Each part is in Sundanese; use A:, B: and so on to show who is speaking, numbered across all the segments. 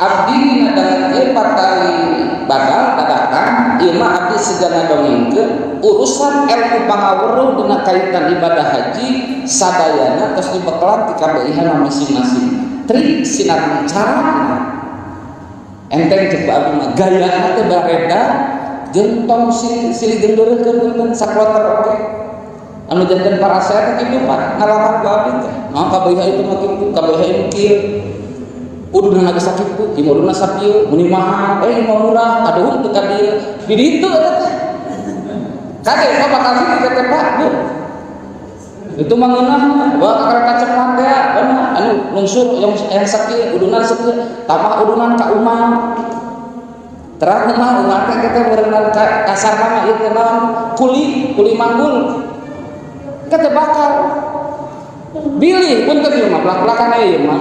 A: Abdi ngadangan ieu patali badal dadakan ieu mah. Abdi segala dongengkeun urusan ilmu pangaweruh dina kaitan ibadah haji sadayana tos dibekalan ti KBIH masing-masing trik sinar cara enteng. Cek abdi mah gayana teh bareda jeung tong silih gendeureun, punten, sakloter oge anu janten parasea teh kitu, Pak. Ngalaman ku abdi teh, nah, KBIH itu mah kitu, KBIH itu kieu, uduna geus sakitu, ieu uduna sakieu, meuni mahal, eh, ieu murah, aduh, teu ka dieu di ditu eta teh. Kade Pak, bakal kitu teh, Pak, Bu. Itu mah ngeunah bawa kereta cepat ya, benar, anu lungsur yang sakieu, udunan sakieu, tambah udunan ka umah. Terang umah umah teh kita berenang kasar nama ieu teh naon, kuli kuli manggul. Kita bakal bilih, punten, ieu mah belak-belakan ieu mah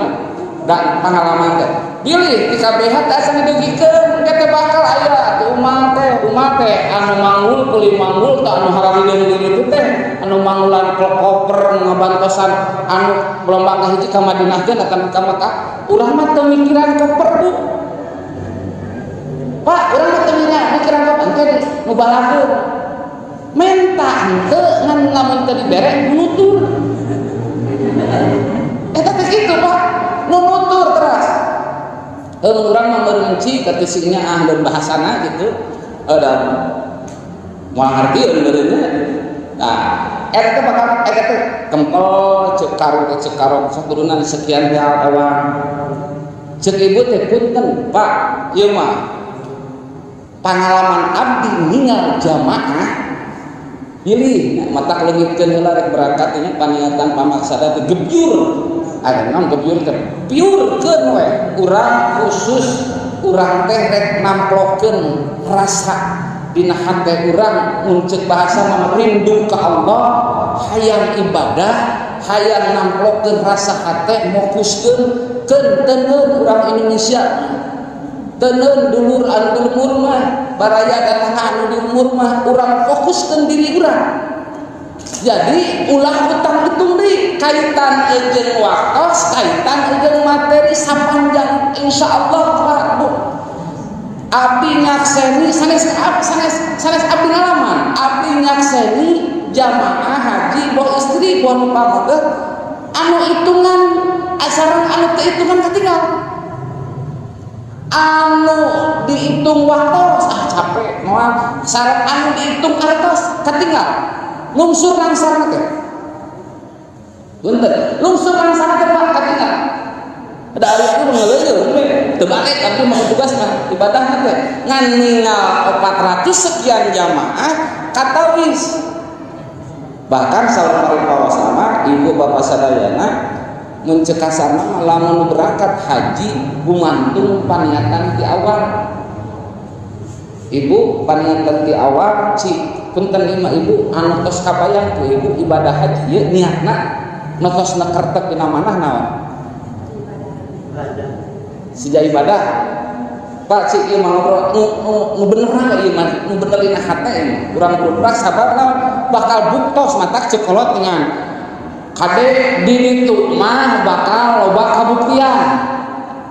A: da pengalaman teh, bilih di KBH teh asa didugikeun teh bakal aya atuh umah teh, umah teh anu manggul, kuli manggul teh, anu hararideung di ditu teh, anu manggulan koper ngabantosan anu gelombang kahiji ka Madinah teh ka Mekah. Urang mah teu mikiran koper, Bu, Pak, urang mah teu mikiran koper. Engke nu balakeun menta henteu, ngan lamun teu dibere nutur eta teh kitu, Pak, nu nutur teras. Heuh, urang mah meureun katisingnya ah dan bahasana gitu ada moal ngartieun meureunnya. Nah, eta teh bakal eta teh kempel cek karung cek karung sok turunan sekian real ewang. Cek ibu teh, punten, Pak, ieu mah pengalaman abdi ningal jamaah. Pilih mata leungitkeun heula rek berangkat nya paniatan pamaksada teh gebyur ada naon, gebyur teh piurkeun we urang, khusus urang teh rek namplokeun rasa dina hate urang, mun ceuk bahasa mah rindu ka Allah, hayang ibadah, hayang namplokeun rasa hate, mokuskeun keun teundeun urang Indonesia, teundeun dulur anu di lembur mah, baraya datang anu di lembur mah. Urang fokuskeun diri urang, jadi ulah utang hitung deui kaitan jeung waktos, kaitan jeung materi. Sapanjang insya Allah, Pak, Bu, abdi nyakseni sanes sanes sanes abdi ngalaman, abdi nyakseni jamaah haji, boh istri boh nu pameget, anu hitungan asaran anu teu hitungan ketinggal, anu dihitung waktos ah capek moal, sareng anu dihitung artos ketinggal, lungsur langsarna teh. Punten, lungsur langsarna teh, Pak, katinggal. Ada ari itu ngeleuyeun we teu balik. Abdi mah tugas mah ibadah teh ngan ningal 400 sekian jamaah katawis. Bahkan saur sama ibu bapak sadayana, mun ceuk kasarna lamun berangkat haji gumantung paniatan di awal, ibu, paniatan di awal. Ci, punten, lima ibu anu tos kabayang ku ibu ibadah haji ieu niatna nu tos nekertek dina manah naon? Sija ibadah, Pak. Cik, ieu mah ngobrol nu nu, nu bener ieu mah, nu bener dina hate ini urang beruprak. Sabab naon? Bakal buktos matak ceuk kolot dengan kade di ditu mah bakal loba kabuktian,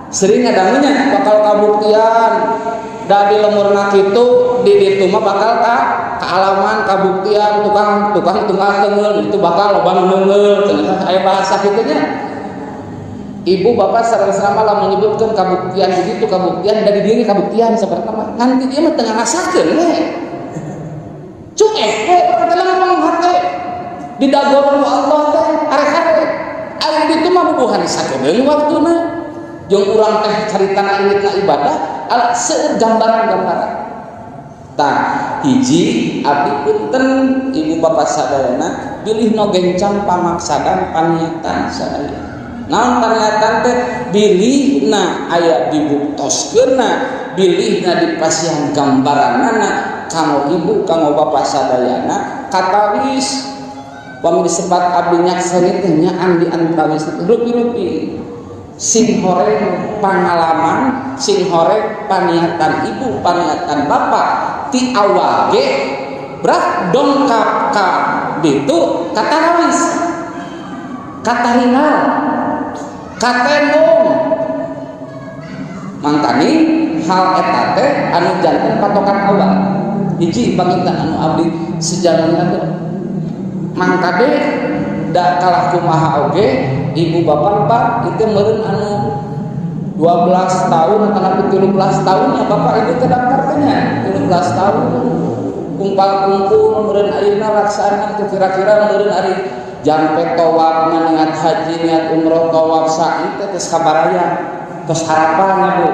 A: sering ngadangunya bakal kabuktian da di lemurna kitu, di ditu mah bakal ka kaalaman kabuktian, tukang tukang tunggal tengeul itu bakal loba nu neungeul cenah, aya bahasa kitu nya. Ibu bapak sareng sama lah menyebutkan kabuktian begitu, kabuktian dari diri, kabuktian seperti apa nanti dia mah tengah rasakeun we, cuek we kata lempeng hate didagor ku Allah teh hare-hare. Ari ditu mah bubuhan sakedeung waktuna jeung urang teh caritana ingetna ibadah ala seueur gambaran-gambaran. Tah, hiji abdi punten, ibu bapak sadayana, bilih no gencang pamaksadan paniatan sadaya. Naon paniatan teh? Bilihna aya dibuktoskeunna, bilihna dipasihan gambaranana kanggo ibu, kanggo bapak sadayana. Katawis pami disebat abdi nyakseni teh nyaan di antawis rupi-rupi sing horeng pangalaman, sing horeng paniatan ibu, paniatan bapak ti awal ge brak dongkap ka ditu, katarawis, kataringal, katembong. Mangkani hal eta teh anu janten patokan awal. Hiji panginten anu abdi sejalanna teh mangkade da kalah kumaha oge ibu bapak, Pak, itu meureun anu 12 tahun atau 13 tahun ya, bapak ibu teh daftar teh nya 13 tahun kumpal kumpul meureun. Ayeuna laksana itu kira-kira meureun ari jampe tawaf, niat haji, niat umroh, tawaf, sa'i teh geus kabaraya, tos harapan ya, Bu,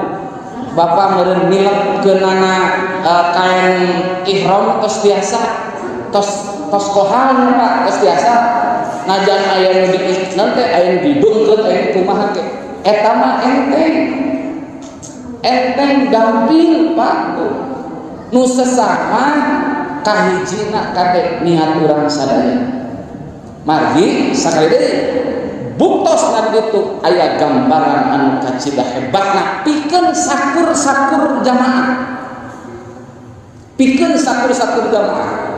A: bapak meureun milepkeunana kain ihram tos biasa, tos tos kohan, Pak, tos biasa. Najan aya nu di nanti aya nu didungkeun, aya kumaha ke, eta mah enteng enteng, gampil, Pak. Nu sesama kahijina kade niat urang sadaya. Margi sakali deui buktos na ditu aya gambaran anu kacida hebatna pikeun sakur-sakur jamaah, pikeun sakur-sakur jamaah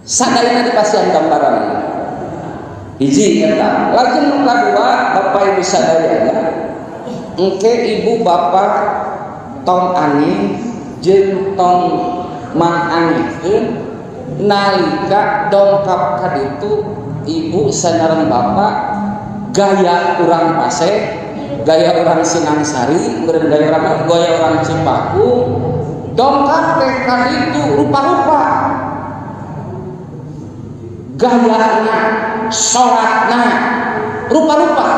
A: sadayana dipasihan gambaran. Hiji eta. Lajeng nu kadua, Bapak Ibu sadayana, engke ibu bapak tong aneh jeung tong mang-anehkeun nalika dongkap ka ditu ibu sareng bapak, gaya urang Paseh, gaya urang Sinangsari meureun, gaya orang Cipaku dongkap teh ka ditu rupa-rupa gayana, sholatna rupa-rupa,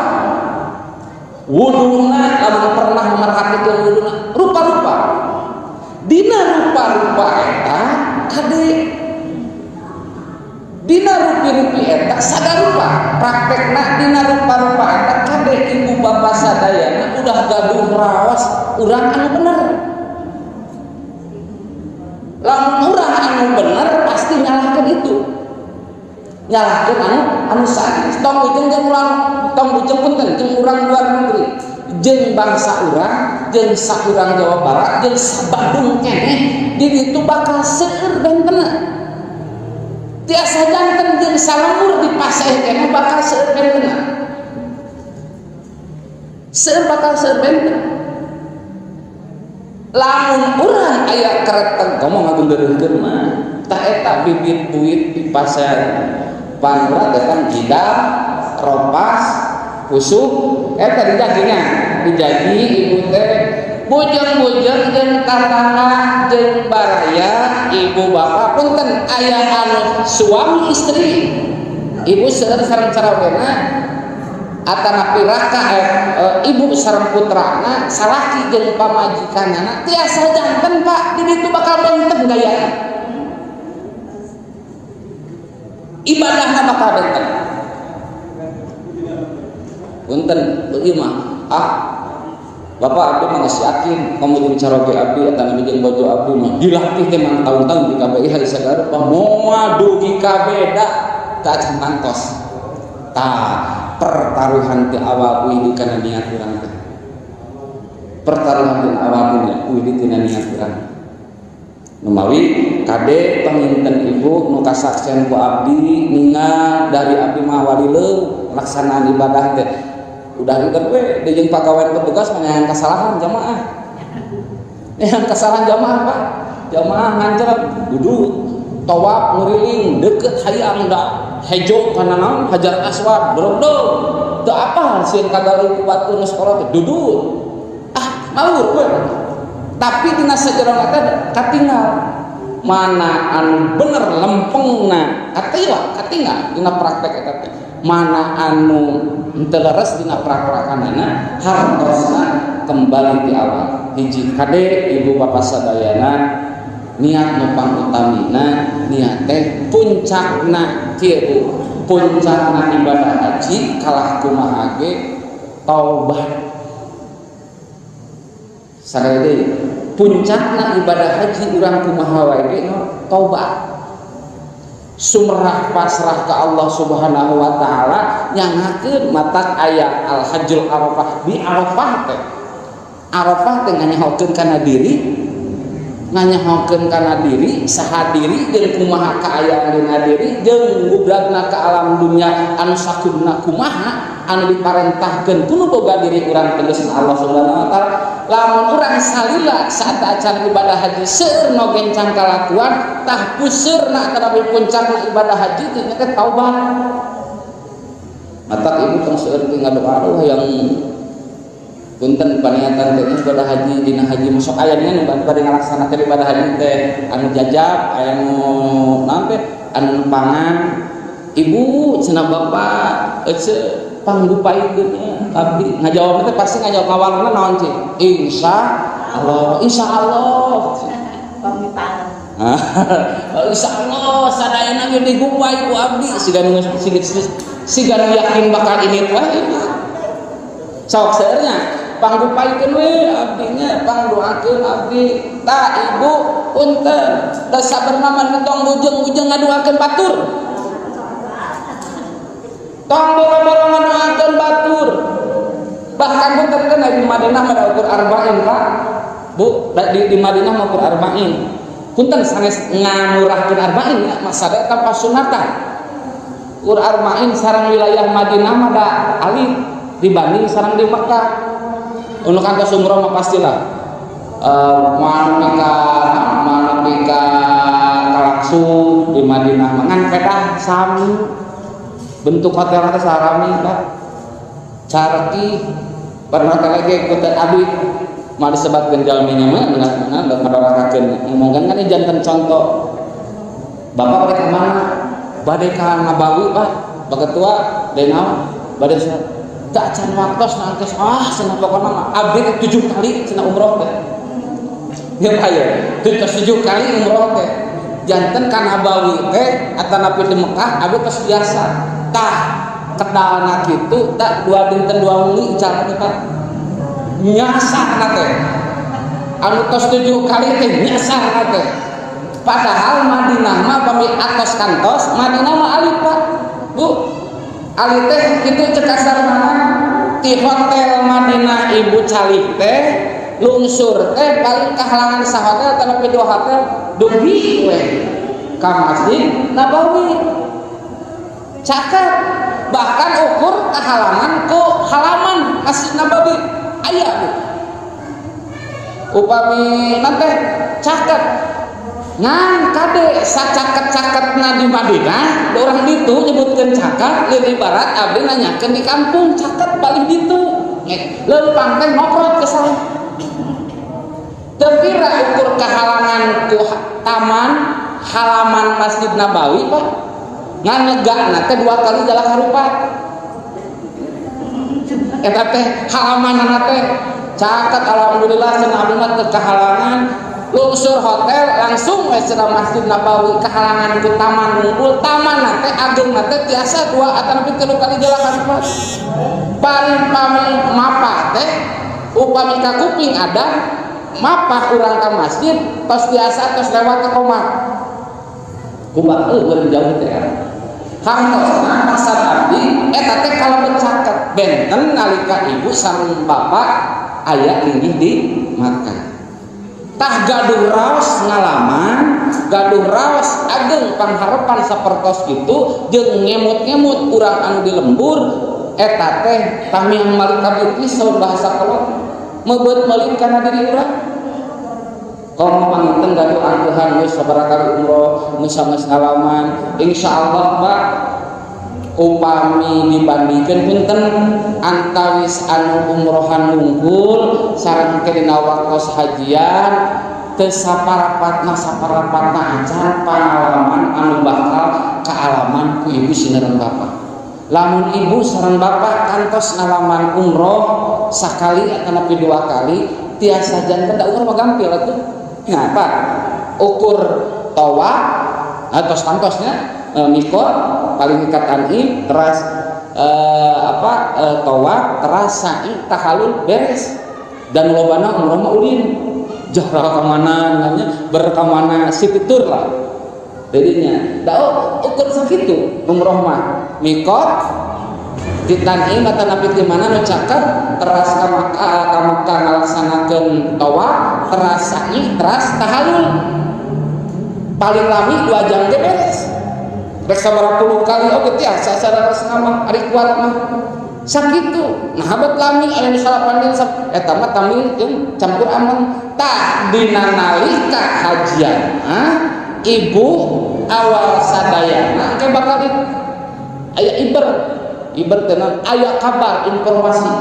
A: wuduna, lamun pernah memerhatikan wuduna rupa-rupa. Dina rupa-rupa eta kade, dina rupi-rupi eta sadarupa praktekna, dina rupa-rupa eta kade ibu bapak sadayana udah gaduh raos urang anu bener. Lamun urang anu bener pasti nyalahkan itu, nyalahkan anu anu sanes. Tong ujung jeung urang, tong ujung, punten, jeung urang luar negeri, jeung bangsa urang, jeung saurang Jawa Barat, jeung Sabandung keneh di ditu bakal seueur bentena. Tiasa janten jeung salembur di Paseh keneh bakal seueur bentena, seueur, bakal seueur benten. Lamun urang aya kereteng komo ngagenggeureunkeun mah tah eta bibit buit di pasar panura teh kan gidal, ropas, pusuk eta dijaginya, dijagi ibu teh bujeng-bujeng jeung tatangga jeung baraya. Ibu bapak, punten, aya anu suami istri, ibu seueur sareng carawena atanapi raka, ibu sareng putrana, salaki jeung pamajikanana, tiasa janten, Pak, di ditu bakal benten gayana, ibadahna bakal benten. Punten ieu mah, ah, bapak, abdi mah geus yakin komo jeung caroge abdi eta nabi jeung bojo abdi mah dilatih teh mang tahun-tahun di KBI hari sagara moal dugi ka beda teu acan tangtos. Tah, pertaruhan ti awal uih di kana niat urang teh, pertaruhan ti awal uih di tina niat urang. Numawi kade panginten ibu nu kasaksian ku abdi, ningal dari abdi mah walileuh laksanaan ibadah teh udah ribet we jeung pagawean petugas mah kesalahan jamaah, yang kesalahan jamaah, Pak. Jamaah ngancer duduk tawaf nguriling deket, hayang da hejo kana naon Hajar Aswad, dorong teu apal, sieun kagaruh ku batur nu sekolah teh, duduk ah maur we. Tapi dina sajerona teh katinggal mana anu bener lempengna, katiwa katinggal dina praktek eta teh mana anu henteu leres dina praktekanana. Hartosna kembali di awal. Hiji kade ibu bapak sadayana, niat nu pangutamina. Niat teh puncakna kieu, Bu, puncakna ibadah haji kalah kumaha ge taubat. Sakali deui, puncakna ibadah haji urang kumaha wae ge taubat, sumerah pasrah ke Allah Subhanahu wa Taala, nyangakeun matak aya al hajjul arafah. Di Arafah teh, Arafah teh nganyahokeun kana diri. Nganyahokeun kana diri, saha diri jeung kumaha kaayaan dina diri jeung gubragna ka alam dunya anu sakuduna kumaha anu diparentahkeun ku nu boga diri urang, tegasna Allah Subhanahu wa Taala. Lamun urang salila saat acan ibadah haji seueur nu gencang kalakuan, tah puseurna tetapi puncakna ibadah haji teh teh taubat. Matak ibu tong seueur teh ngadoa, "Aduh, yang punten paniatan teh ibadah haji dina haji." Masuk aya nya nu bade ngalaksanakeun ibadah haji teh anu jajab, aya nu naon teh, anu nepangan. "Ibu," cenah, "Bapak ece panggupaikeun abdi." Ngajawab teh pasti ngajawab ngawalna naon cing? Insya Allah, insya Allah.
B: Pamitan.
A: Insya Allah sadayana ge digupai ku abdi. Siga nu siga siga nu yakin bakal ini wah ibu. Sok seueurnya panggupaikeun we abdinya, pangdoakeun abdi. Tah ibu, punten da sabarna mah tong bujeng-bujeng ngadoakeun batur, tong boro-boro ngadoakeun batur. Bahkan punten kan di Madinah mah da ukur arba'in, Pak, Bu, di Madinah mah ukur arba'in. Punten, sanes ngamurahkeun arba'in ya, masa eta pasunatan ukur arba'in. Sareng wilayah Madinah mah da alit dibanding sareng di Mekah. Untuk kantos umroh mah pastilah manuk ka kalaksu di Madinah mah ngan pedah sami bentuk hotel teh sarami, Pak, carki pernah hotel lagi ku teh. Abi mah disebatkeun jalminya mah ngan ngadorakakeun ngomongkeun kan janten contoh. "Bapak bade ka mana?" "Bade ka Nabawi, Pak." "Pak Ketua bade naon?" "Bade tak acan waktos nangkes." "Ah," cenah, "pokona mah abdi teh 7 kali," cenah, "umroh teh." Ya Pak ya, 7 kali umroh teh. Janten ka Nabawi teh atanapi di Mekah abdi tos biasa. Tah kedalna kitu tak 2 dinten 2 wengi ical teh, Pak. Nyasar teh. Anu tos 7 kali teh nyasar teh. Padahal Madinah mah pami atos kantos Madinah mah alit, Pak. Bu, alit teh kitu cek kasar mana di hotel Madinah ibu calik teh lungsur teh paling kahalangan sahotel tapi dua hotel dugi we ka Masjid Nabawi, caket. Bahkan ukur kahalangan ku halaman Masjid Nabawi aya, Bu, upami nanti caket. Ngan kade sacaket-caketna di Madinah orang ditu nyebutkeun caket, lain ibarat abdi nanyakeun di kampung caket paling ditu leumpang teh ngoprot ke sana. Teu pira ukur kahalangan ku taman halaman Masjid Nabawi, Pak, ngan nyegakna teh 2 kali jalak harupat. Eta teh halamanna teh caket. Alhamdulillah cenah, abdi mah teu kahalangan, lungsur hotel langsung we cenah Masjid Nabawi. Kahalangan ku taman ngumpul, taman teh ageng teh tiasa 2 atau lebih 3 kali jalak harupat. Paling pami mapah teh upami ka kuping ada mapah urang ka masjid tos biasa tos lewat ke koma Kuba, eueuh jauh teh. Hartosna maksad abdi eta teh kalebet caket, benten nalika ibu sareng bapak aya linggih di Makkah. Tah gaduh raos ngalaman, gaduh raos ageng pangharepan sapertos kitu jeung ngemut-ngemut urang anu di lembur eta teh tamiang malik kabit saur bahasa kolot meubeut meulit kana diri urang. Komo panginten gaduh angkuhan, geus sabaraha kali umroh, geus geus ngalaman. Insyaallah, Pak, upami dibandingkeun, punten, antawis anu umrohan wungkul sareng ke dina waktos hajian teu saparapatna, saparapatna acan pangalaman anu bakal kaalaman ku ibu sareng bapak. Lamun ibu sareng bapak kantos ngalaman umroh sakali atanapi 2 kali tiasa janten da umroh mah gampil atuh. Nah, Pak, ukur tawaf atau kantosnya mikot paling ikat Tan'im teras apa tawaf teras sa'i tahalul beres. Dan lobana umroh mah ulin jahrah ka mana namanya berkamana city tour lah jadinya. Da ukur sakitu umroh mah mikot. Di Tan'im atanapi di mana nu caket, teras ka Makkah, ka Makkah ngalaksanakeun tawaf, teras sa'i, teras tahallul. Paling lami 2 jam ge beres. Rek sabaraha puluh kali oge tiasa sadar mah, ari kuat mah. Sakitu. Nah, habat lami aya nu salapan dina eta mah tami jeung campur ameng. Tah, dina nalika hajian mah ibu awal sadayana engke bakal aya iber iber tenang, aya kabar informasi,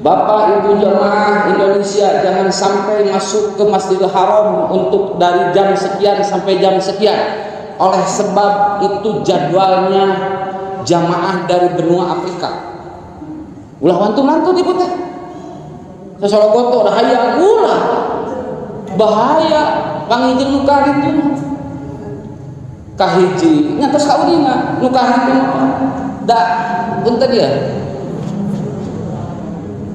A: "Bapak Ibu jamaah Indonesia jangan sampai masuk ke Masjidil Haram untuk dari jam sekian sampai jam sekian, oleh sebab itu jadwalnya jamaah dari benua Afrika." Ulah wantu-wantu ibu teh sasologoto udah hayang, ulah, bahaya. Panggil nu itu kahiji ngantos kauninga nu kahiji da punten ya,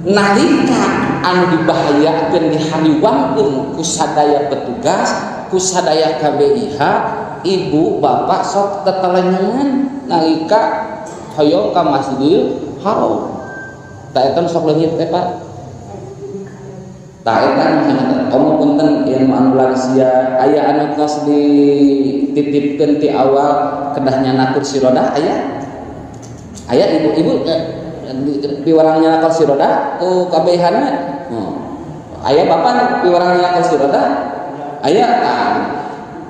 A: nalika anu dibahayakeun, dihariwangkeun ku sadaya petugas, ku sadaya KBIH, ibu bapak sok tetelengan nalika hoyong ka Masjidil Haram. Tah, eta sok leungit teh, Pak. Tah, eta komo punten ieu anu lansia, aya anu tos dititipkeun ti awal kedah nyana kursi roda, aya aya ibu-ibu piwarang nyana kursi roda ku KBIH-na. Aya bapak piwarang nyana kursi roda aya. Ah,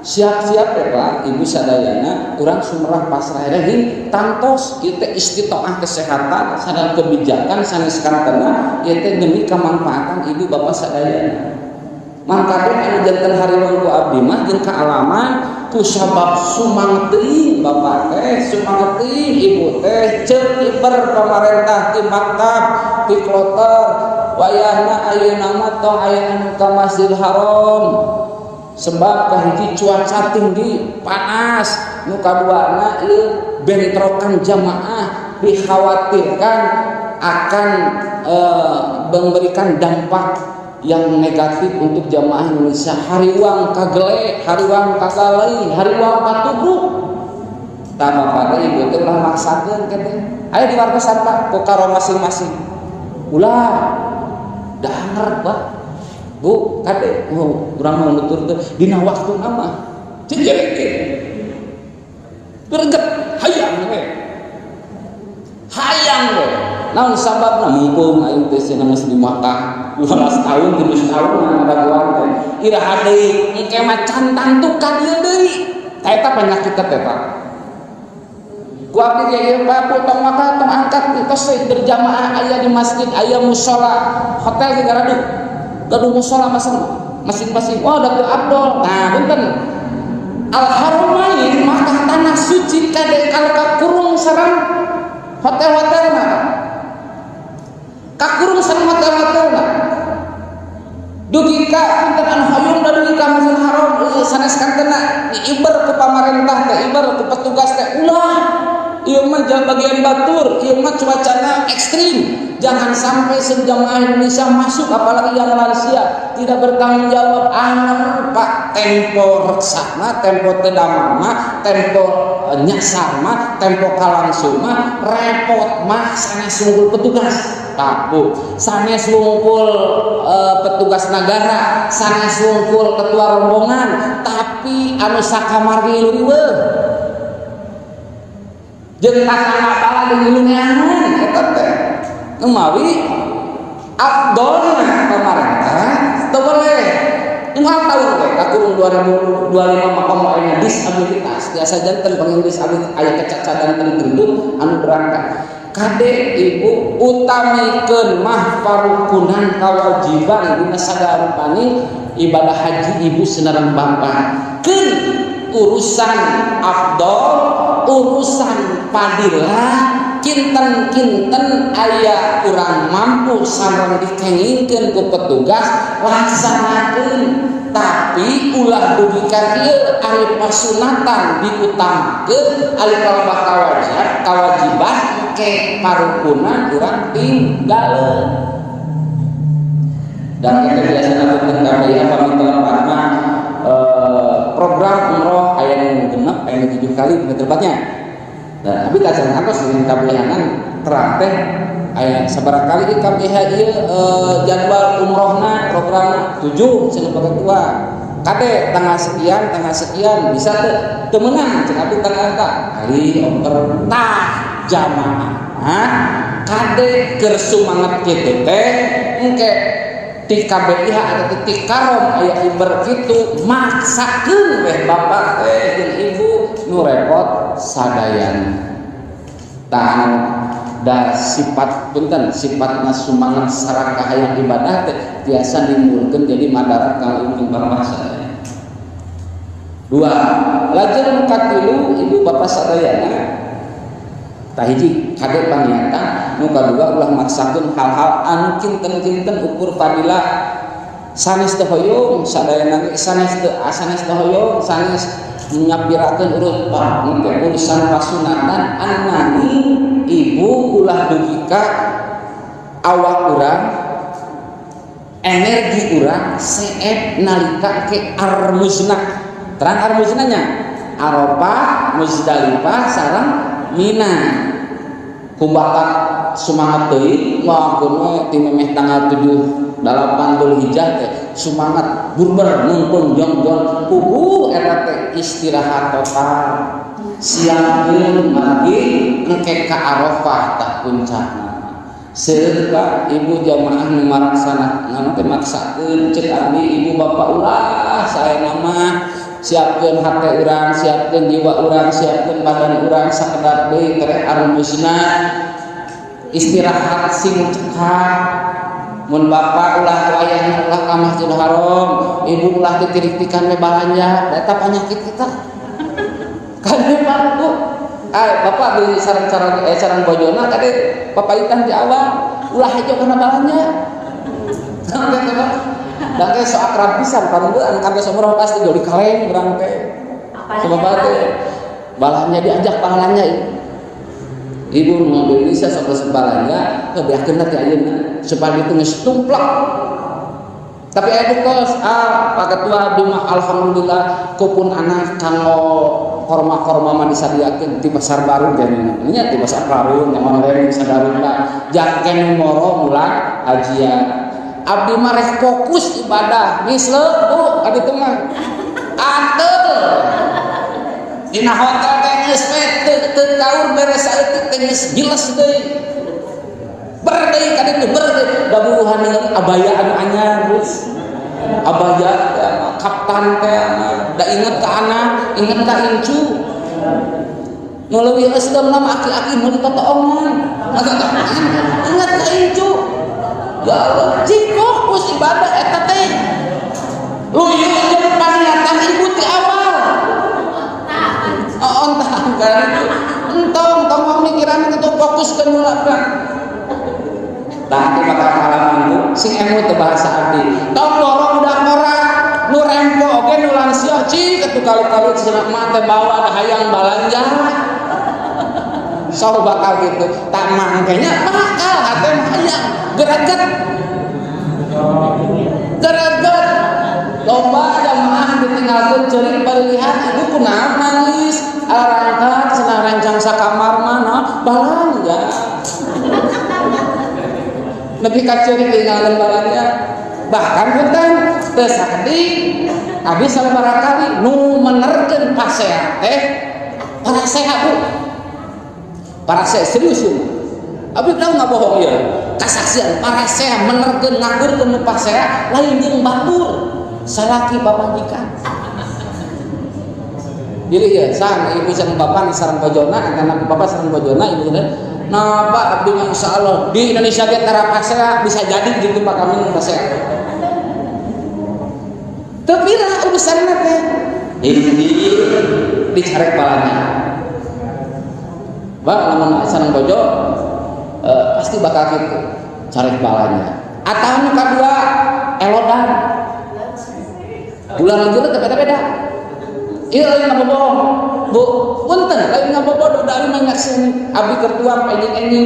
A: siap-siap ya, Pak, Ibu sadayana, kurang sumerah pasrah hing tangtos kita istitoah kesehatan sadar kebijakan sanes kantena ieu teh demi kemanfaatan ibu bapak sadayana. Mangka anu janten hariwang ku abdi mah jeung kaalaman, ku sabab sumanget teuing bapak teh, sumanget teuing ibu teh, ceuk iber pamarentah ti maktab, ti kloter, wayahna ayeuna mah tong aya anu ka Masjidil Haram, sebab kahiji cuaca tinggi panas, nu kaduana ieu bentrokan jamaah dikhawatirkan akan memberikan dampak yang negatif untuk jamaah Indonesia. Hariwang kagele, hariwang kagalai, hariwang katubruk. Tah, bapak teh, ibu teh ulah maksakeun teh. Aya di wartosan, Pak, ku karo masing-masing. Ulah danger, Pak, Bu, kade. Oh, urang mau nutur teh dina waktu mah jejerekeun greget hayang we, hayang we. Naon sababna? Mumpung aing teh cenah geus di Makkah 12 tahun, 7 tahun ngadaguan teh, iraha deui? Engke mah can tangtu ka dieu deui. Tah, eta penyakit teh, Pak. Ku abdi ge ieu, Pak, Bu, tong Makkah tong angkat, tos berjamaah aya di masjid, aya musola, hotel ge gaduh gaduh musola masing-masing. Wah, da teu afdol. Nah, punten, Al Haramain, Makkah, tanah suci, kade kalau kakurung sareng hotel-hotel mah, kakurung sareng hotel-hotel mah, dugi ka punten anu hoyong da dugi ka Masjidil Haram sanes kantena diiber ku pamarentah teh, iber ku petugas teh, ulah, ieu mah bagian batur, ieu mah cuacana ekstrim, jangan sampai sejamaah Indonesia masuk, apalagi yang lansia, tidak bertanggung jawab. Anu Pak, tempo reksa mah, tempo teu damang mah, tempo nyasar mah, tempo kalangsung mah, repot mah sanes wungkul petugas, Pak, Bu, sanes wungkul petugas negara, sanes wungkul ketua rombongan, tapi anu sakamar ngilu riweuh jeung tatangga bala jeung ngilu neangan eta teh. Mawi afdolna pemerintah teu boleh unggal tahun we kakurung 2025 mah, komo aya disabilitas biasa janten pengin disabilitas, aya kecacatan tertentu anu berangkat. Kade ibu, utamikeun mah parukunan kewajiban dina sagala rupani ibadah haji ibu sareng bapak. Keun urusan afdol, urusan fadilah, kinten-kinten aya kurang mampu sareng dikengingkeun ku petugas, laksanakeun, tapi ulah dugi ka kieu, ari pasunatan diutamakeun, ari kalebah kawajiban ke parukunan urang tinggalkeun. Dan kita biasanya punten KPI pamit tempat mah program umroh aya nu 6, aya nu 7 kali tepatnya. Nah, tapi kacang atos dengan kabehangan terang teh aya sabaraha kali KBH ieu jadwal umrohna, programna 7 cenah Pak Ketua. Kade tanggal sekian bisa teu? Teu meunang cenah abdi tanggal eta. Ari oper tah jamaah. Hah? Kade keur sumanget kitu teh engke ti KBIH atau ti Karom aya iber kitu, maksakeun weh bapak teh jeung ibu nu repot sadayana. Tah, da sifat, punten, sifatna sumanget sareng kahayang ibadah teh tiasa nimbulkeun jadi madarat kang ibu bapak sadayana. Dua, lajeng nu katilu, ibu bapak sadayana, tah hiji kade paniatan, nu kadua ulah maksakeun hal-hal anu kinten-kinten ukur fadilah sanes teu hoyong sadayana ge, sanes teu hoyong, sanes nyapirakeun urut urusan pasunatan. Ananging ibu ulah dugi ka awak urang, energi urang seep nalika ke armuzna. Terang armuznanya Arafah, Muzdalifah sareng Mina. Ku bakat semangat teuing ngelakukeun we ti memeh tanggal 7 8 Dzulhijjah teh semangat burber nungtung jongjon puguh eta teh istirahat total, siapkeun margi engke ka Arafah. Tah, puncakna seueur, Pak, ibu jamaah nu maraksana nganu teh maksakeun. Cek abdi, ibu bapak, ulah. Saena mah siapkeun hate urang, siapkeun jiwa urang, siapkeun badan urang, sakedap deui tereh armusna, istirahat sing cekap. Mun bapak ulah wayahna ulah ka Masjidil Haram, ibu ulah ditirik-tirikan we balanja, eta penyakit kita kan. Pak, Bu, ah, bapak di sareng-sareng sareng bojona kade papaitan di awal, ulah hejo kana balanja. Dan teh so akrab pisan anu kantos umroh pasti jadi kaleng urang teh. Sebab teh balanja diajak balanja ibu nu Indonesia sok resep balanja, kebeakeun teh ayeuna supaya itu geus tumplek. Tapi aya buktos, ah, Pak Ketua, abdi mah alhamdulillah kupun anak kanggo korma-korma mah disadiakeun di pasar baru jadi nya, di pasar baru yang online sadaruna jangken moro mulang hajian. Abdi mah rek fokus ibadah misle, Bu, adi teu mah antel dina hotel teh geus we teu teu kaur beres saeutik teh geus jelas deui, ber deui ka ditu, ber deui da buruhan dengan abaya anu anyar, geus abaya teh, kaftan teh, da inget ka anak, inget ka incu nu leuwih euskeun mah, aki-aki meuli totoongan, inget ka incu. Ya Allah, cik fokus ibadah eta teh luyu jeung paniatan ibu ti awal. Oh, entah kan itu entong tong mau mikiran itu, fokus ke nula. Tah, itu bakal pengalaman, Bu, sing emu teu bahasa abdi. Tong borong udah ngora nu rempo oge nu lansia, cik atuh kali-kali cenah mah teh bawa ada hayang balanja. So bakal gitu. Tak mangkanya bakal hate mah hayang gereget. Gereget. Loba jamaah ditinggalkeun ceurik palilihan, ibu kunaon nangis? Arangkat cenah rencang sakamar mana balanja. Nepi ka ceurik tinggalkeun balanja. Bahkan punten teu sakedik, abdi sababaraha kali nu menerkeun pasea teh parasea, Bu. Parasea serius ieu. Abdi tahu nggak bohong ya. Kasaksian parasea menerkeun ngakurkeun nu pasea lain jeung batur, salaki pamajikan. Jadi ya, sang ibu sareng bapak sareng bojona, anak bapak sareng bojona, ibu. Nah, Pak, abdi mah insyaallah di Indonesia ge tara pasea, bisa jadi gitu, Pak, kami nu pasea. Teu pira urusanna teh. Ini dicarek balanya. Pak, lamun sareng bojo pasti bakal gitu, carek balanya. Atau nu kadua elodan. Bulan lagi teh beda-beda. Iya, lain ngabobohong. Bu, punten, lain ngaboboh da abdi mah nyaksieun abdi ketua enjing-enjing.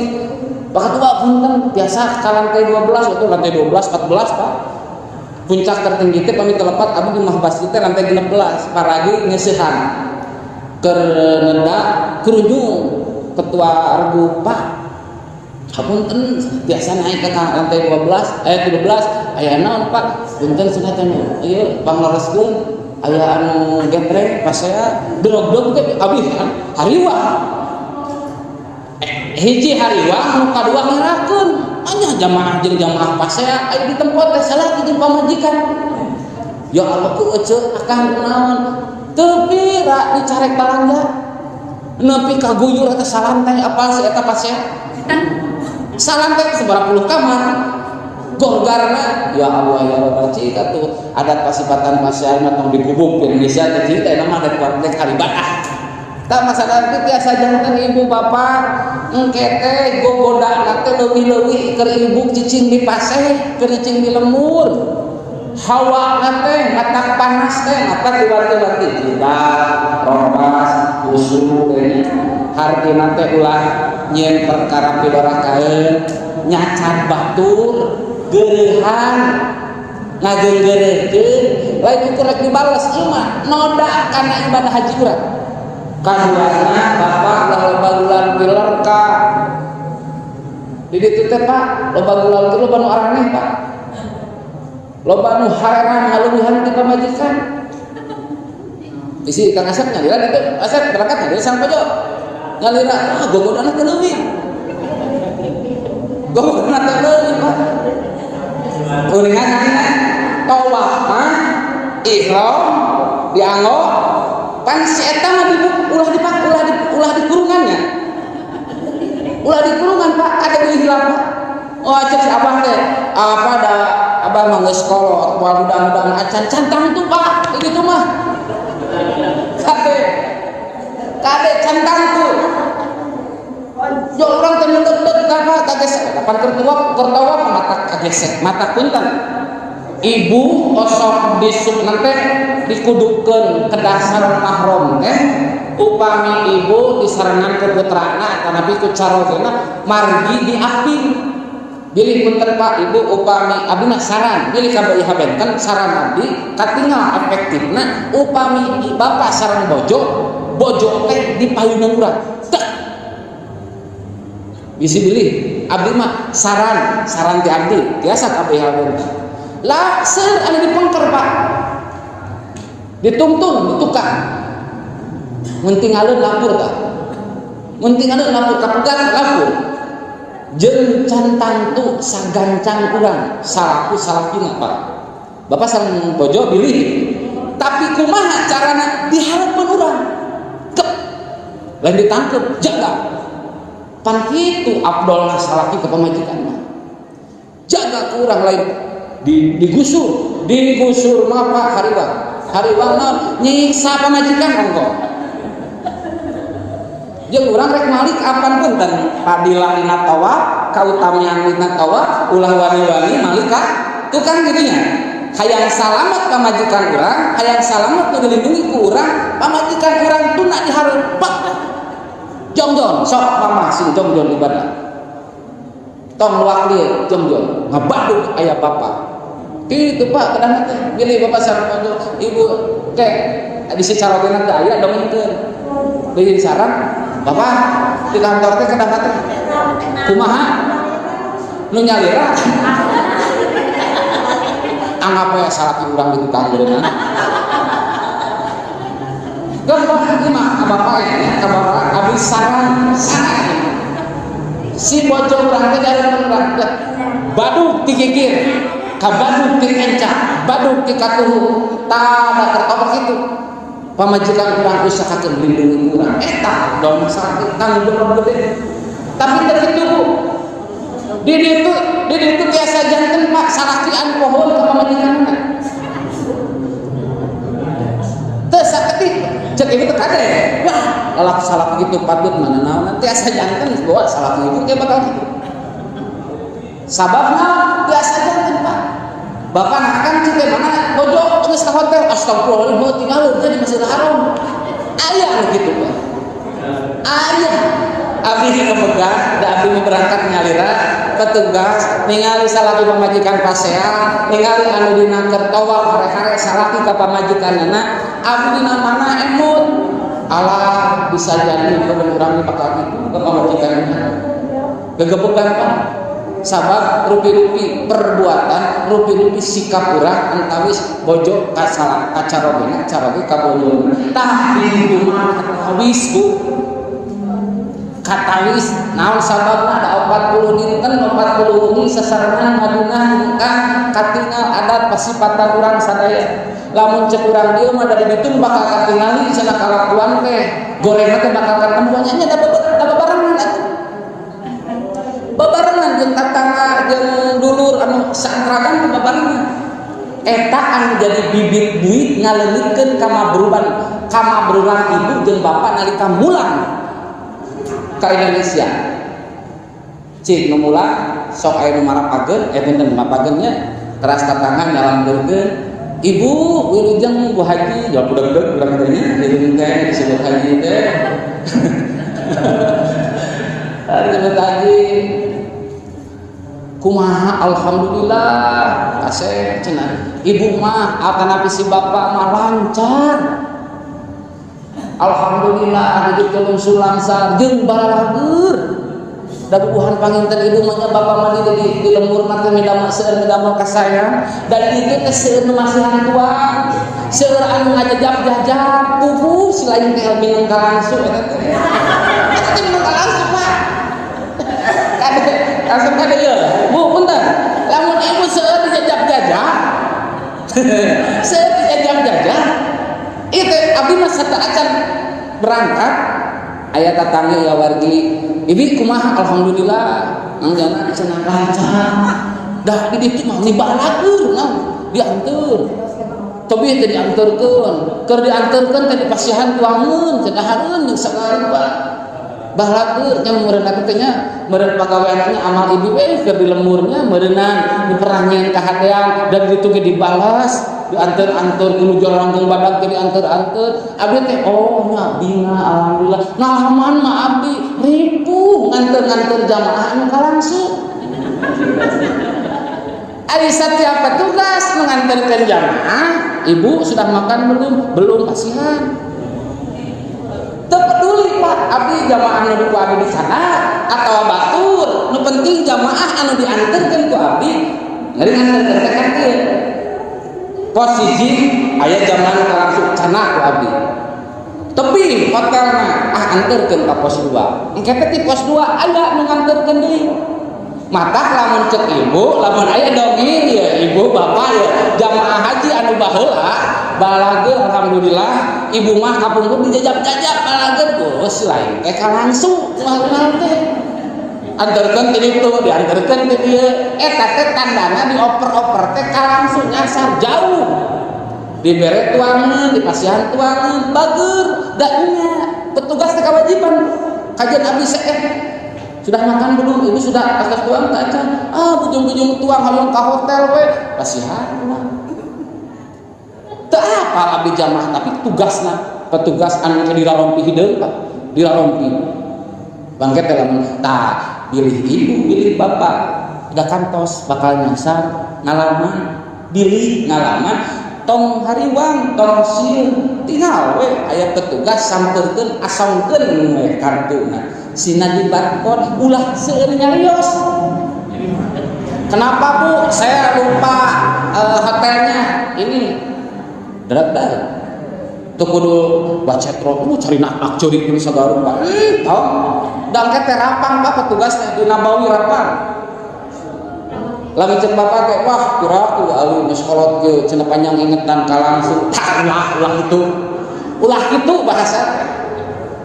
A: Pak Ketua, punten, biasa ka lantai 12 itu, lantai 12, 14, Pak. Puncak tertinggi teh pami telepat abdi di masjid teh lantai 16, paragi ngeusehan. Keur nenda kerujung. Ketua regu, "Pak, hapunten, biasa naik ke lantai 12 eh 13, aya naon, Pak? Punten," cenah teh, "ieu panglereskeun aya anu getrek pasea drog-drog teh." Abdi hariwang, hiji hariwang, nu kadua ngerakeun anya jamaah jeung jamaah pasea aya di tempat teh salah jeung pamajikan. Ya Allah, ku ece akang kunaon teu pira dicarek balanja nepi ka guyur eta salantai. Apa si eta pasea salantai sabaraha puluh kamar gorgarna. Ya Allah, ya Rabbal, cik atuh adat pasipatan pasea mah tong digubuk di Indonesia teh, cik teh mah rek rek ibadah. Tak masalah itu tiasa janten ibu bapak engke teh gogodana teh leuwih-leuwih keur ibu cicing di paseh, keur cicing di lembur, hawa teh matak panas teh, matak diwanti-wanti tidak robas usul teh. Hartina teh ulah nyieun perkara pidorakaeun, nyacat batur, geureuhan, ngageunggeureuhkeun, lain ukur rek dibales. Ieu mah noda kana ibadah haji urang. Kaduana, bapak, ulah loba gulan piler ka di ditu teh, Pak. Loba gulan teh loba nu araneh, Pak, loba nu hareran ngaleuwihan ti pamajikan. Isi Kang Asep nyalira itu, Asep berangkat nyalira sang pojo nyalira, ah, gogodana teh leuwih, gogodana teh leuwih, Pak. Uningan tawaf mah ihram dianggo pan si eta mah ulah dipak, ulah di kurungannya, ulah di kurungan, Pak. Ada di hilap, Pak. Oh, cek si abah teh apa da abah mah geus kolot, moal hudang-hudang acan cantang tuh, Pak. Ini tuh mah kade kade cantang tuh. Yo urang teh mendek-dek ka kagesek kapan keur tawaf, keur tawaf mata kagesek mata. Punten, ibu, osok disuk nanti dikudukeun kedah sareng mahram teh upami ibu disarengan ku putrana atau nabi ku carogena margi diaping. Bilih punten, Pak, Ibu, upami abdi mah saran bilih ka benten, saran abdi katingal efektifna upami bapak sareng bojo, bojo teh di payunan urang tek bisi bilih. Abdi mah saran, saran ti abdi tiasa ka benten lah seur anu dipengker, Pak, ditungtung, ditukang mun tinggalin lapur tah, mun tinggalin lapur, kapegat lapur jeung can tangtu sagancang urang salaku salakina, Pak. Bapak sareng bojo bilih, tapi kumaha carana dihareupeun urang kep lain ditangkep, jaga pan kitu afdolna salaki ke pamajikan mah jaga ke urang, lain di, digusur, digusur mah, Pak, hariwang, hariwang mah nyiksa pamajikan ongko jeung urang rek malik apan. Punten, fadilah dina tawaf, kautamian dina tawaf, ulah wani-wani malik ka tukang gitu nya. Hayang salamet pamajikan urang, hayang salamet nu dilindungi ku urang, pamajikan urang tuna di hareup jongjon. Sok mama sing jongjon ibadah, tong luak lieu jongjon ngabadug aya bapak kitu, Pak. Kadang teh bilih bapak sareng ibu ke di carogena teh aya dongengkeun bilih sareng bapak di kantor teh kadang teh kumaha nu nyalira anggap we salaki urang di tukang beunang. Kan Pak, ieu mah ka bapak ya, ka bapak abdi saran, saran si bojo urang teh jalan urang badug ti gigir ka badug ti kenca, badug ti katuhu tada kertobak itu pamajikan urang usahakeun lindungi urang eta dong sakit tanggung jawab gede. Tapi teu kitu, Bu, di ditu biasa janten, Pak, salaki anu poho ka pamajikanna teu saketik. Cek ibu teh kade, wah, lalaki salaki gitu patut mana naon tiasa janten bahwa salaki itu dia bakal gitu. Sababna tiasa janten, Pak, bapak nak kan cek mana bojo geus ka hotel, astagfirullahaladzim, tinggal di Masjidil Haram aya nu kitu, Pak, aya. Abdi di Mekah da abdi mau berangkat nyalira petugas ningali salaki pamajikan pasea, ningali anu dina keur tawaf hare-hare salaki ka pamajikanna. Abdi dina mana emut. Alah, bisa jadi kalau urang bakal gitu ke pamajikan gegebegan, Pak. Sabab rupi-rupi perbuatan, rupi-rupi sikap urang antawis bojo kasalah kacarogena, caroge ka bojo. Tah, di mah katawis, Bu, katawis. Naon sababna? Ada 40 dinten 40 wengi sasarengan Madinah, Mekah, katingal adat pasipatan urang sadaya. Lamun cek urang dieu mah dari ditu bakal katingali cenah kalakuan teh, gorengna teh bakal ketemu nya. Da babarengan atuh, babarengan jeung tatangga jeung dulur anu saantragan, babarengan. Eta anu jadi bibit duit ngaleungitkeun kamabruran, kamabruran ibu jeung bapak nalika mulang ka Indonesia. Cik nu mulang sok aya nu marapageun, eh punten, marapageun nya, teras tatangga nyalamkeun, "Ibu, wilujeng, Bu Haji." Jawab budak-budak urang teh nya, hideung teh disebut haji teh, disebut haji. "Kumaha?" "Alhamdulillah kasep," cenah. "Ibu mah atanapi si bapak mah lancar, alhamdulillah, hidup teu langsar jeung baralageur. Da bubuhan panginten ibu mah nya, bapak mah di lembur mah teh midamel, seueur midamel ka saya." Dan itu teh seueur nu masihan tuang, seueur anu ngajajap-jajap pupuh si lain teh minum kalangsu. Eta teh, eta teh minum kalangsu, Pak. Kade langsung kade ieu, Bu, punten. Lamun ibu seueur dijajap-jajap, seueur dijajap-jajap itu, abdi mah acan berangkat aya tatangga ya, wargi, "Ibi kumaha?" "Alhamdulillah, Mang Jana," cenah, "lancar." Dah di ditu mah nibalageur nah dianteur, tebih teh dianterkeun, keur dianterkeun teh dipasihan tuangeun cenah, hareun jeung sagala balageur nya. Meureun aku teh nya, meureun pagaweanna amal ibu we keur di lemburnya, meureunnan nu pernah nyieun kahadean dan ditu ge dibalas, dianter-anter kudu jalan badag teh dianter-anter. Abdi teh, oh nya, bina alhamdulillah. Ngalaman mah abdi ripuh nganter-nganter jamaah anu kalangsu. Ari setiap petugas mengantarkan jamaah, "Ibu sudah makan belum?" "Belum." Kasihan. Teu peduli, Pak, abdi jamaah nu ku abdi di sana atau batur, nu penting jamaah anu diantarkeun ku abdi. Ngeri nganterkeun teh kan kieu. Pos hiji aya jamaah nu langsung cana ku abdi. Tepi hotelna, ah, anterkeun ka pos 2. Engke teh di pos 2 aya nu nganterkeun deui. Matak lamun cek ibu, lamun aya dongeng ya, ibu bapak ya, jamaah haji anu baheula balageur, alhamdulillah, ibu mah kapungkur dijajap-jajap, balageur, geus lain teh langsung mahal teh anterkeun ti ditu, dianterkeun ti dieu. Eta teh tandana dioper-oper teh langsung nyasar jauh, dibere tuangan, dipasihan tuangan, bager. Da nya petugas teh kewajiban kajian abdi, eh, "Sudah makan belum? Ibu sudah atas tuang tak acan?" "Ah, bujung-bujung tuang, hayang ka hotel we." Pasihan urang. Teu apa abdi jamaah, tapi tugasna petugas anu teh dirarompi hideung, Pak, dirarompi. Bangke teh lamun tah bilih ibu, bilih bapak da kantos bakal nyasar ngalaman, bilih ngalaman, tong hariwang, tong sieun, tinggal we aya petugas sampeurkeun, asongkeun we kartuna sina di barcode, ulah seueur nyarios. "Kenapa, Bu? Saya lupa hotelnya ini." Darat darat teu kudu bacetro, cari nak ceurik jeung sagala rupa. Tong da engke teh rapang, Pak, petugasnya di Nabawi rapang. Lamun cek bapak teh, "Wah, piraku alu geus kolot kieu," cenah, "panjang ingetan ka langsung." Tah, ulah, ulah kitu, ulah kitu bahasa.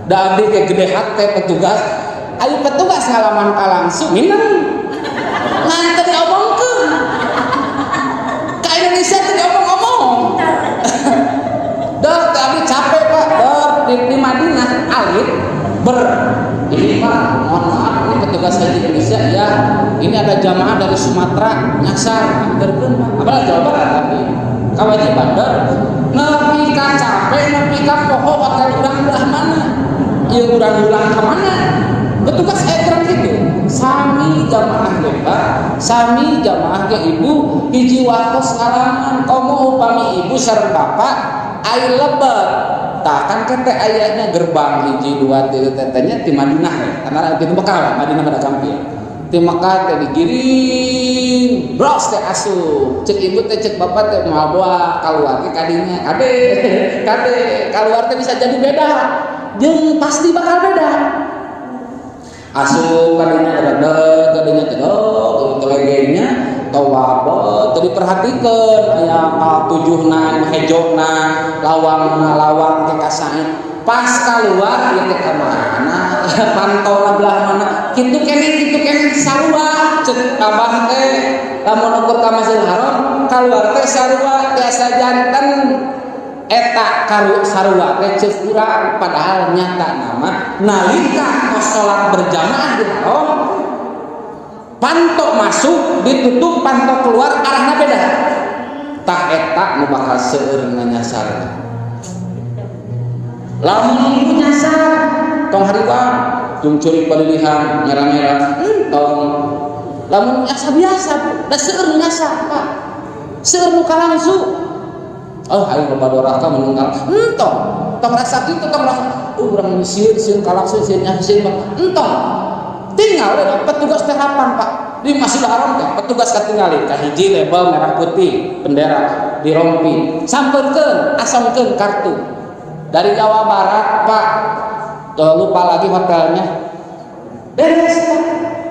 A: Da abdi ge gede hate petugas, ayo petugas ngalaman ka langsung mineng nganter diomongkeun ka Indonesia teh, diomong-omong. Dah teh abdi capek, Pak. Dah di Madinah alit ber ini, "Pak, mohon maaf, ini petugas haji Indonesia ya, ini ada jamaah dari Sumatera nyasar, anterkeun, Pak." Apalagi Jawa Barat, tapi kewajiban ber nepi ka capek, nepi ka poho hotel urang belah mana ieu, urang ulang ka mana. Petugas kurang gitu. Sami jamaah ge, Pak, sami jamaah ge, ibu, hiji waktos ngalaman. Komo upami ibu sareng bapak ai lebet Tah kan kete ayahnya gerbang hiji dua tilu tetenya di Madinah ya. Karena di Mekah, Madinah pada gampil. Di Mekah teh digiring, bros teh asup. Cek ibu teh, cek bapak teh moal doa keluar ke kadinya. Kade, kade keluar teh bisa jadi beda. Jeung pasti bakal beda. Asup kadinya ada kadinya teh telegenya tawab teu diperhatikeun aya tujuhna anu hejona lawangna lawang teh kasain pas keluar ieu teh ka mana pantona belah mana kitu keneh sarua. Cek abah teh lamun ukur ka Masjidil Haram keluar teh sarua tiasa janten eta karu sarua teh cek urang. Padahal nyata nama nalika kos salat berjamaah di haram, panto masuk ditutup, panto keluar arahna beda. Tah eta nu bakal seueur nyasar. Lamun ibu nyasar tong hariwang tung curi palilihan merah-merah, tong. Lamun nyasar biasa, Bu, da seueur nyasar, Pak, seueur nu kalangsu. Oh, aing loba doraka menunggal, entong, tong rasa kitu, tong rasa oh urang sieun sieun kalangsu, sieun sieun, entong. Tinggal petugas teh hapan, Pak, di Masjidil Haram teh petugas katingali kahiji label merah putih bendera dirompi, sampeurkeun, asongkeun kartu dari Jawa Barat, Pak. Tuh, lupa lagi hotelnya. Beres, Pak,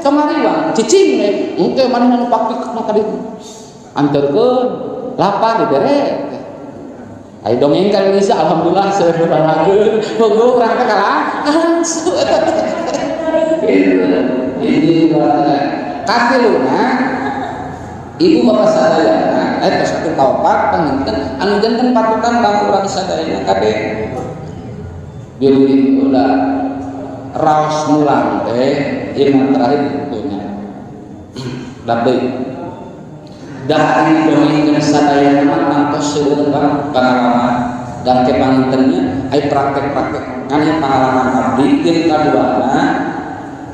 A: tong hariwang cicing we engke manehna nu paktik ka ditu anterkeun, lapar dibere. Ayo dongeng ka Indonesia, alhamdulillah seueur balageun. Monggo urang teh kalah langsung. Ini katiluna ibu bapak sadayana tos satu kaopat panginten anu janten patokan kanggo urang sadayana kabeh bilih ulah raos mulang teh ieu terakhir punya labbaik. Dah ini dongengkeun sadayana mah tangtos seueur pengalaman dan ke pangintennya ai praktek-praktek kan pengalaman abdi. Jeung kaduana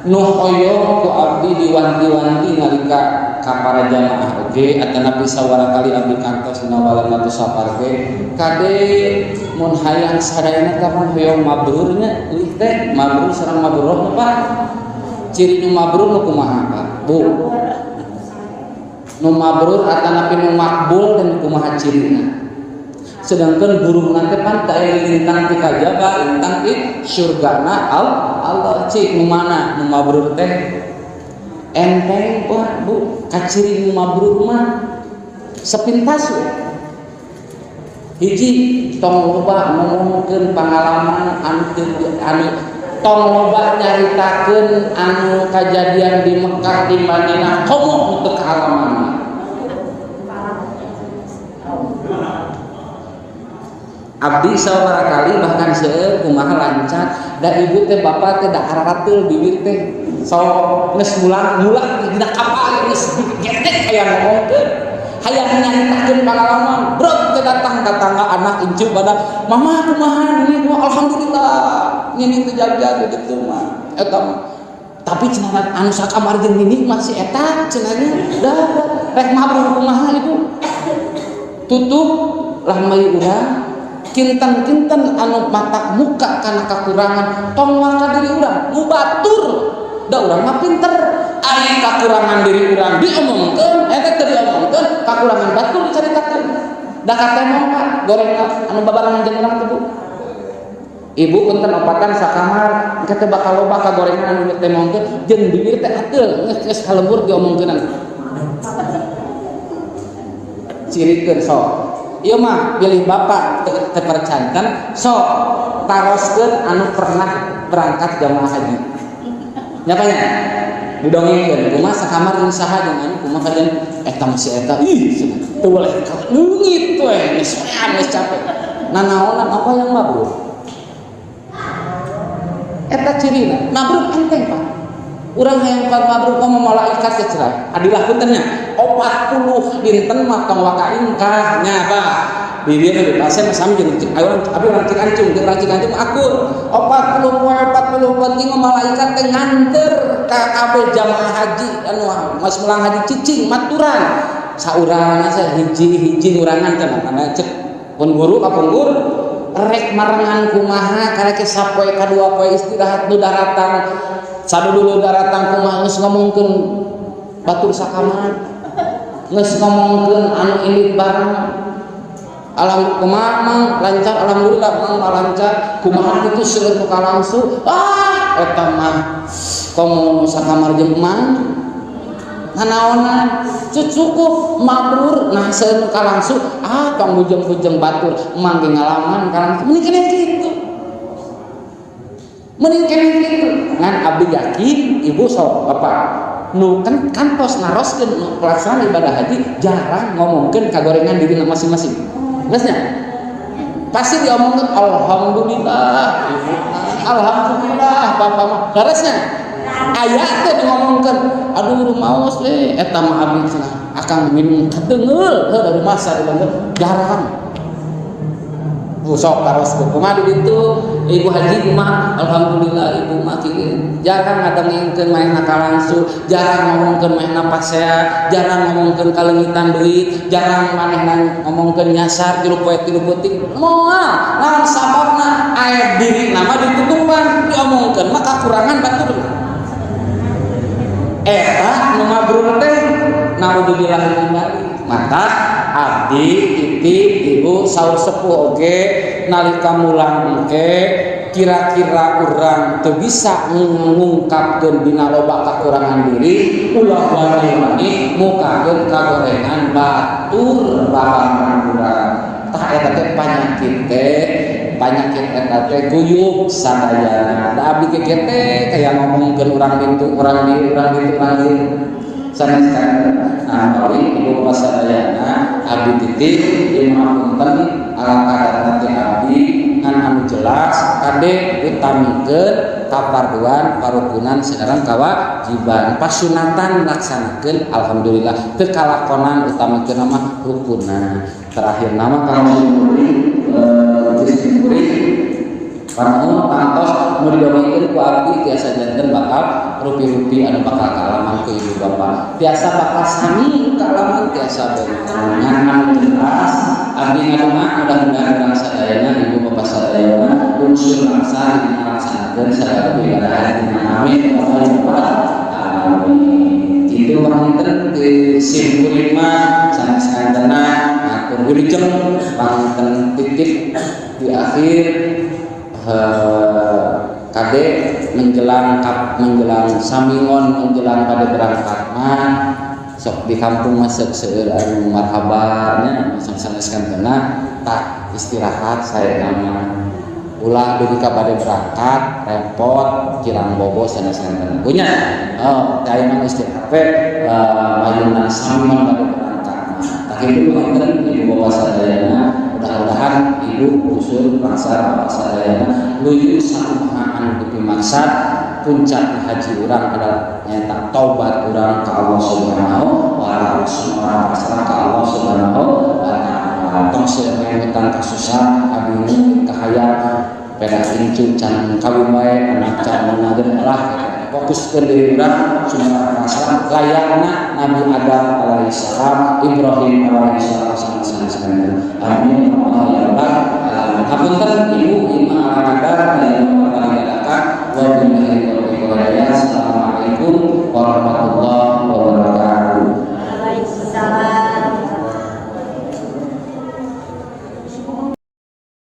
A: nu hoyong ku abdi diwanti-wanti nalika ka para jamaah oge atanapi sawara kali abdi kantos dina balana safar ge, kade mun hayang sadayana teh kan hoyong mabrurnya euy teh mabrur sareng mabruroh. Pak, ciri nu mabrur nu kumaha, Pak, Bu? Nu mabrur atanapi nu makbul dan kumaha cirina? Sedangkan burung nanti pan teu aya lintang ti kajaba lintang ti surgana Allah. Cik, nu mana nu mabrur teh? Enteng, Pak, Bu. Kaciri nu mabrur mah sepintas we. Hiji, tong loba ngomongkeun pengalaman anu anu tong loba nyaritakeun anu kajadian di Mekah, di Madinah, komo untuk kaalaman. Abdi sabaraha kali bahkan seueur kumaha lancar da ibu teh bapak teh da ararateul bibir teh so geus mulang mulang dina kapal geus getek hayang ngomongkeun, hayang nyaritakeun pengalaman. Bro teh datang tetangga anak incu pada mama kumaha ini kumaha, alhamdulillah nini teh jaga gitu mah eta mah. Tapi cenah anu sakamar jeung nini mah si eta cenah nya dah rek mabrur kumaha, Ibu? Tutup lah mai urang kinten-kinten anu matak muka kana kakurangan tong waka diri urang nu batur da urang mah pinter. Ari kakurangan diri urang diomongkeun eta teu diomongkeun, kakurangan batur dicaritakeun da katemong, Pak, goreng anu babarengan jeung urang teh. Bu, Ibu, punten, opatan sakamar engke teh bakal loba kagorengan anu ditemongkeun jeung bibir teh ateul geus geus kalembur diomongkeunan. Cirikeun sok. Ieu mah pilih bapak teu percanten, sok taroskeun anu pernah berangkat jamaah haji. Nyapanya? Didongengkeun kumaha sakamar jeung saha jeung anu kumaha kajian eta masih eta ih teu boleh leungit we geus sorean geus capek. Nanaonan apa yang mabrur? Eta cirina mabrur enteng, Pak. Urang hayang mabrur komo malaikat teh cerah. Adilah puntennya 40 dinten mah tong waka ingkah nya, Pak. Di dieu di pasien mah sami jeung urang abi urang Cikancung jeung urang Cikancung akur 40 poe 40 penting malaikat teh nganter ka kabeh jamaah haji anu mas mulang haji cicing maturan saurang asa hiji-hiji ngurangan teh. Makana cek pun guru ka pungkur Rek marengan kumaha, karek sapoe kadua poe istirahat, nu daratang sadudulur daratang kumaha, geus ngomongkeun batur sakamar, geus ngomongkeun anu indit bareng. Alam kumaha, Mang, lancar? Alhamdulillah, Mang, lancar. Kumaha kitu seueur nu kalangsu? Ah, eta mah komo nu sakamar jeung Mang nanaonan, cukup mabrur. Nah, seueur nu kalangsu, ah, tong bujeng-bujeng batur, Mang ge ngalaman kalangsu. Mending keneh kitu, mending keneh kitu. Ngan abdi yakin ibu sok bapak nu kan kantos naroskeun nu pelaksanaan ibadah haji jarang ngomongkeun kagorengan diri masing-masing. Geus nya? Pasti diomongkeun, alhamdulillah ibu, alhamdulillah bapak mah. Leresnya? Aya teh dingomongkeun, aduh, rumaos eh eta mah abdi cenah akang minum kadeungel heuh dari masa di jarang. Sok taros kumaha di ditu, ibu haji kumaha? Alhamdulillah, ibu mah kieu. Jarang ngadengengkeun manehna kalangsu, jarang ngomongkeun manehna pasea, jarang ngomongkeun kaleungitan duit, jarang manehna ngomongkeun nyasar 3 poe 3 peuting. Moal. Naon sababna? Aib diri nama ditutupan, diomongkeun mah kakurangan batur. Eta nu mabrur teh naudzubillah min dzalik. Maka abdi titip ibu saur sepuh oge, nalika mulang engke kira-kira urang teu bisa ngungkapkeun dina loba kakurangan diri, ulah wani-wani mukakeun kagorengan batur babaran urang. Tah, eta teh panyakit teh, panyakit eta teh guyub sadayana. Da abdi ge teh kayak ngomongkeun urang ditu, urang dieu, urang ditu, urang dieu sanes kan. Nah, paling ibu bapak sadayana abdi titip ieu mah, punten ala kadar teh abdi, ngan anu jelas kade utamikeun kaparduan, parukunan sareng kawajiban. Pasunatan laksanakeun, alhamdulillah. Teu kalakonan, utamikeun mah rukunna. Terakhir nama kalau panuhun tangtos nu didongengkeun ku abdi tiasa janten bakal rupi-rupi anu bakal kaalaman ku ibu bapak, tiasa bakal sami kaalaman, tiasa beunang. Ngan anu jelas abdi ngadonga mudah-mudahan urang sadayana, ibu bapak sadayana, unsur bangsa dina ngalaksanakeun sagala ibadah haji. Amin amin. Itu panginten di sim kuring mah sanes kantena ngatur wilujeng. Panginten titip di akhir, kade menjelang kap, menjelang samingon, menjelang pada berangkat mah sok di kampung masuk seueur anu marhabanya sanes kantena. Tak istirahat saya nama, ulah dugi ka bade berangkat repot kirang bobo sanes kantena punya. Oh, kaya mah istirahat we mayuna samingon bade berangkat mah. Tak itu panginten ibu bapak sadayana, mudah-mudahan ibu usul bangsa bapak sadayana luyu sakumaha anu dipimaksad. Puncak haji urang adalah nyata taubat urang ka Allah Subhanahu wa taala, orang pasrah ka Allah Subhanahu wa taala. Tong seueur ngemutan kasusah, abdi kahayang pedah incu can kawin wae, anak can meunang lah. Fokuskeun diri urang sumber masalah layakna Nabi Adam alaihissalam, Ibrahim alaihissalam, sama-sama. Amin ya rabbal alamin. Hapunten ibu, ieu mah ala kadar dan dadakan. Wabillahi.